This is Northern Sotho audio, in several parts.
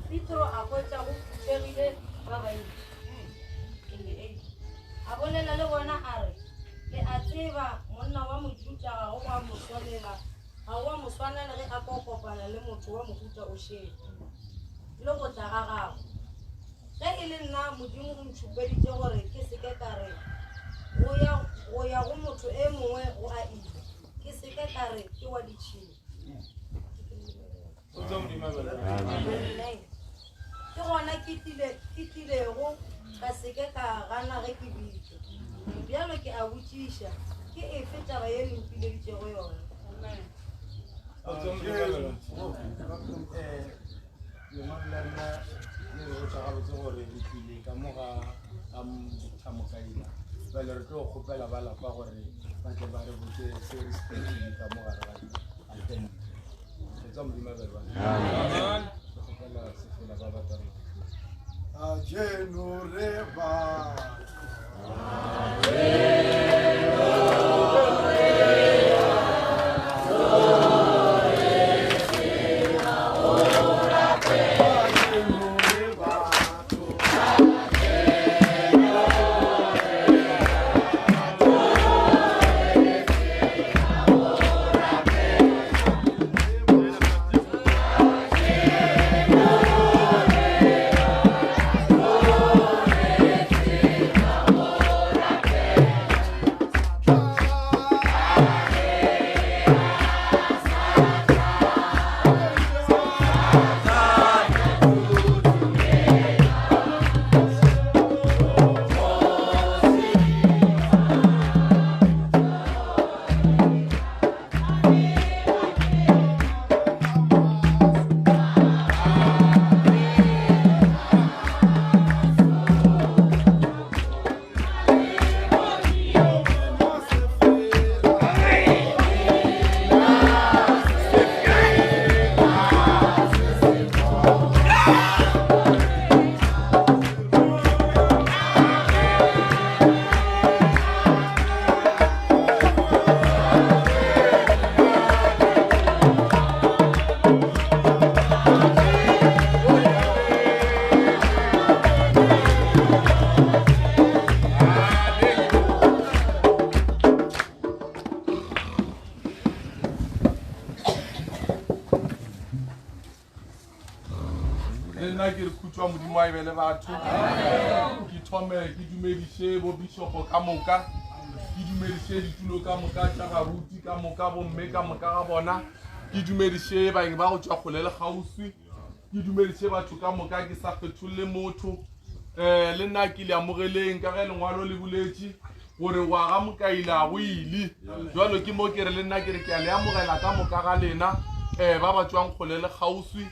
Petro a hwetša go phuthegile ba bantši. 28 A bolela le bona a re, Le a tseba, monna wa Mojuda ga go a mo swanela, ga go a mo swanela ge a ko kopana le motho wa mohuta o šele, le go tla ga gagwe. Ge e le nna, Modimo o ntšhupeditše gore ke se ke ka re go ya go ya go motho e mongwe go a ile, ke se ke ka re ke wa ditšhila. Ke gona ke tlile ke tlilego ka se ke ka gana ge ke bitšwa. Bjalo ke a botšiša, ke efe taba ye le mpileditšego yona? Lengwalo la rena le re botša gabotse gore re tlile ka mo ga ga Thamokaila. Bjale re tlo kgopela ba lapa gore ba tle ba re botše se re se tlileng ka mo gare ga tente. Re tswa Modimo a be le bona. Re kgopela sefela ba ba tsamaya. Kajeno re batho. Le nna ke re khutšwa Modimo a e be le batho. Ke thome ke dumediše bo bishopo ka moka, ke dumediše ditulo ka moka tša baruti ka moka, bomme ka moka ga bona, ke dumediše baeng ba go tšwa kgole le kgauswi, ke dumediše batho ka moka ke sa kgetholle motho. Um le nna ke le amogeleng ka ge lengwalo le boletše gore wa ga Mokaila go ile. Jwalo ke mo ke re le nna ke re ke a le amogela ka moka ga lena um ba ba tšwang kgole le kgauswi.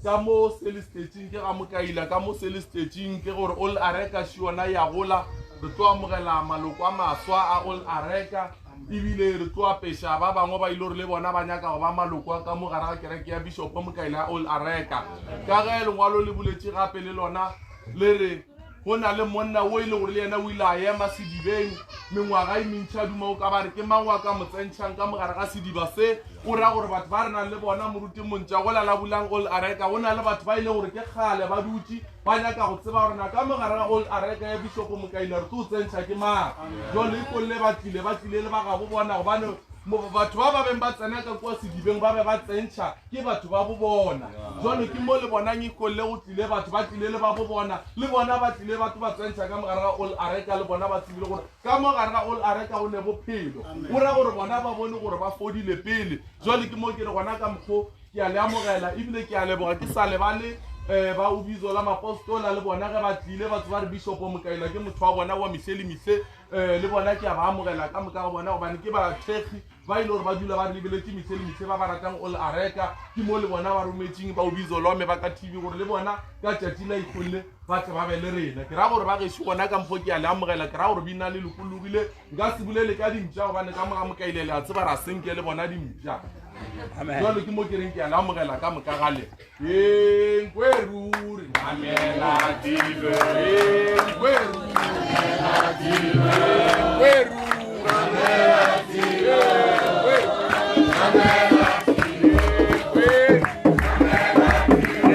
Ka mo se le setletšeng ke ga Mokaila, ka mo se le setletšeng ke gore Old Areka še yona ya gola. Re tlo amogela maloko a maswa a Old Areka, ebile re tlo apeša ba bangwe ba ile gore le bona ba nyaka go ba maloko a ka mo gare ga kereke ya Bishopo Mokaila ya Old Areka. Ka ge lengwalo le boletše gape le lona le re go na le monna o e le gore le yena o ile a ema sedibeng mengwaga e mentši a duma o ka ba re ke mang wa ka mo tsentšhang ka mogare ga sediba se. O ra gore batho ba re nang le bona moruti Montša gola la bulang Old Areka, go na le batho ba e leng gore ke kgale ba dutše ba nyaka go tseba gore na ka mogare ga Old Areka ya Bishopo Mokaila re tlo tsentšha ke mang. Jwale ikolle ba tlile, ba tlile le ba gabo bona gobane batho ba ba beng ba tsena ka kua sedibeng ba be ba tsentšha ke batho ba bo bona. Jwale ke mo le bonang ikolle go tlile batho ba tlile le ba bo bona, le bona ba tlile batho ba tsentšha ka mogare ga Old Areka, le bona ba tsebile gore Ka mo gare ga Old Areka go ne bophelo. Go ra gore bona ba bone gore ba fodile pele. Jwale ke mo ke re gona ka mokgo ke a le amogela ebile ke a leboga ke sa lebale um ba ubizo la mapostola le bona ge ba tlile ba tseba re Bishopo Mokaila ke motho wa bona wa mehle le mehle um le bona ke a ba amogela ka moka ga bona gobane ke bathekgi ba ile gore ba dula ba re lebeletše mehle le mehle ba ba ratang Old Areka ke mo le bona ba rometšeng ba ubizo lome ba ka TV gore le bona ka tšatši la ikgolle ba tle ba be le rena. Ke ra gore ba gešo gona ka mokgo ke a le amogela, ke ra gore bina le lokologile. Nka se bolele ka dimpša gobane ka moga Mokaile le a tseba ra senke le bona dimpša. Jwale ke mo ke reng ke a le amogela ka moka ga le. Ee, nkwe ruri namela dilo. Ee, nkwe ruri namela dilo. Nkwe ruri namela dilo. Nkwe ruri namela dilo. Nkwe namela dilo.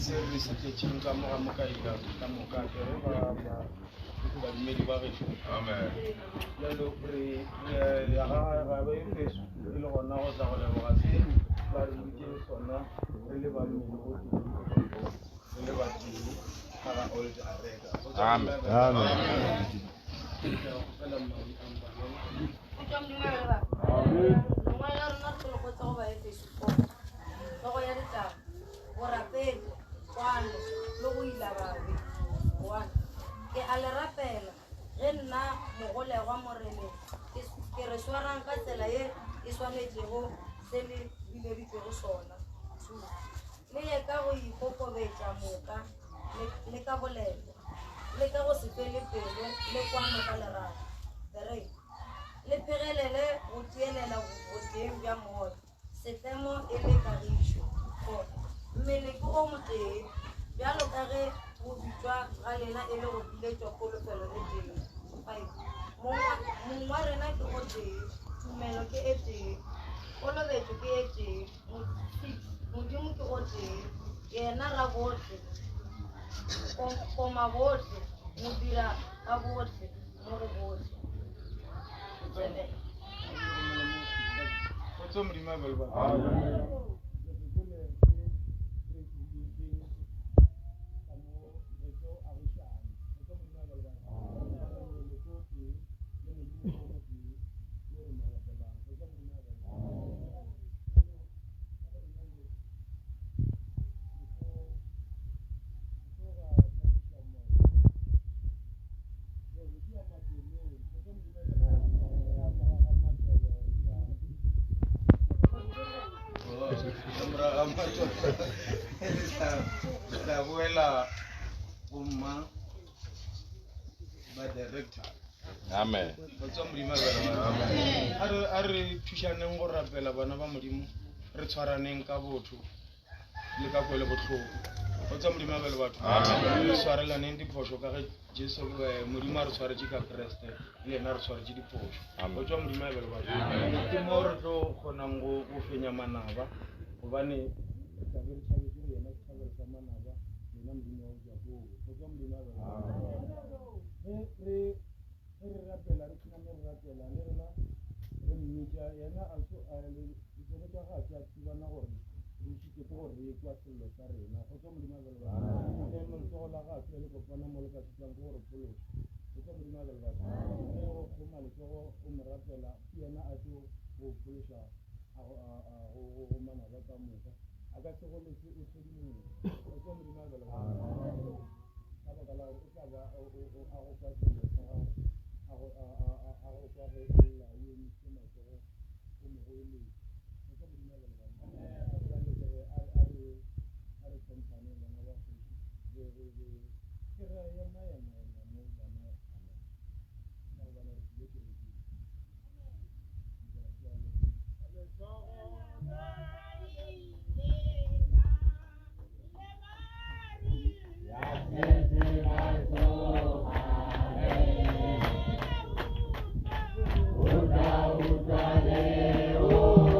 Se re se tletšeng ka mo ga mokaila ka moka ke re ba ba badumedi ba gešo. Amen. Bjalo re re ya ga ga ba Efeso e le gona go tla go leboga se ba re boditseng sona re le ba mmele o tee re le batee ka ga Old Areka. Amen. Amen. Ke a kgopela mmadi a mpalele. Khutšo ya Modimo e be le batho. Lengwalo la rena re tlo le hwetša go Baefeso 4, hlogo ya ditaba, borapedi, kwano le go ila babe. 1. Ke a le rapela, ge nna mogolegwa Moreneng, ke, ke re swarang ka tsela ye e swanetšego se le bileditšwego sona. 2. Le ye ka go ikokobetša moka, le, le ka boleta, le ka go se fele pelo, le kwano ka lerato. 3. Le phegelele go tielela boteeng bja moya, setlemo e le kagišo. 4. Mmele ke o motee, bjalo ka ge go bitšwa ga lena e le go biletšwa kholofelo e tee. 5. Mong wa, mong wa rena ke o tee, tumelo ke e tee, kolobetšo ke e tee. 6. Modimo ke o tee, yena rabohle, koma bohle, modira ka bohle, mo go bohle. 7. Kgotso Modimo a be le batho. Re tla boela go mma ba director. Amen. Kgotso Modimo a be le batho. A re- a re thušaneng go rapela bana ba Modimo, re tshwaraneng ka botho le ka kwele bohloko. Kgotso Modimo a be le batho. Amen. Re tshwarelaneng diphošo ka ge Jesu Modimo a re tshwaretše ka Kriste, le yena a re tshwaretše diphošo. Amen. Kgotso Modimo a be le batho. Ke mo re tlo kgonang go go fenya manaba, gobane re tla be re tšhabetše go yena setšhabelo sa manaba, yena Modimo wa Jakobo. Kgotso Modimo a be le batho. Ge re ge re rapela re khuname re rapela le rena re mmitša yena a so a le ditsebe tša gagwe tša thibana gore re šitše ke gore re kwa sello sa rena. Kgotso Modimo a be le batho. Le letsogo la gagwe le kopana mo le ka šitwang ke gore phološa. Kgotso Modimo a be le batho. Ge o kgoma letsogo o mo rapela ke yena a tlo go phološa a go a a go go go manaba ka moka. A ka se go lese o hlodimong. Kgotso Modimo a be le batho. Ka baka la gore o tla ba o o o a go kwa sello sa gago, a go a a a a go kwa ge o lla o emišitše matsogo o mo goeletša. Kgotso Modimo a be le batho. Bjale ke re a a re a re hlomphane bana ba kgoši. Re re re ke re a ema ema ema mo bana ka gobane re tlile kerekeng. Ntate a leboge. Uta, uta, le, o.